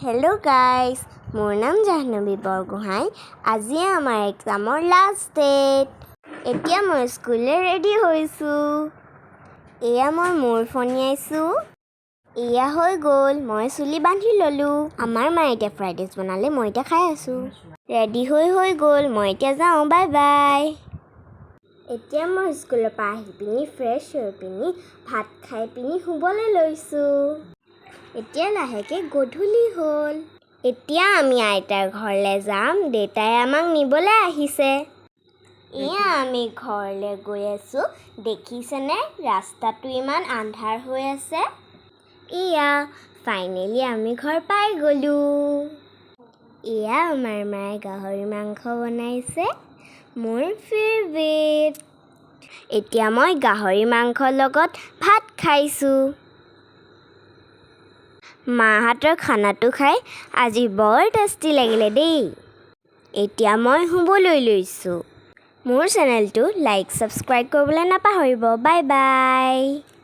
Hello' guys, মোৰ নাম জাহ্নৱী বৰগোহাঁই। আজি আমাৰ এক্সামৰ লাষ্ট ডেট। এতিয়া মই স্কুললৈ ৰেডি হৈছোঁ। এয়া মই মূৰ ফণিয়াইছোঁ। এয়া হৈ গ'ল, মই চুলি বান্ধি ল'লোঁ। আমাৰ মায়ে এতিয়া ফ্ৰাইড ৰাইচ বনালে, মই এতিয়া খাই আছোঁ। ৰেডি হৈ হৈ গ'ল, মই এতিয়া যাওঁ। Bye bye. এতিয়া মই স্কুলৰ পৰা আহি পিনি, ফ্ৰেছ হৈ পিনি, ভাত খাই পিনি শুবলৈ লৈছোঁ। এতিয়া লাহেকৈ গধূলি হ'ল। এতিয়া আমি আইতাৰ ঘৰলৈ যাম। দেউতাই আমাক নিবলৈ আহিছে। এয়া আমি ঘৰলৈ গৈ আছোঁ। দেখিছেনে, ৰাস্তাটো ইমান আন্ধাৰ হৈ আছে। এয়া ফাইনেলি আমি ঘৰ পাই গ'লোঁ। এয়া আমাৰ মায়ে গাহৰি মাংস বনাইছে, মোৰ ফেভৰেট। এতিয়া মই গাহৰি মাংসৰ লগত ভাত খাইছোঁ। মাহঁতৰ খানাটো খাই আজি বৰ টেষ্টি লাগিলে দেই। এতিয়া মই শুবলৈ লৈছোঁ। মোৰ চেনেলটো লাইক, ছাবস্ক্ৰাইব কৰিবলৈ নাপাহৰিব। Bye bye.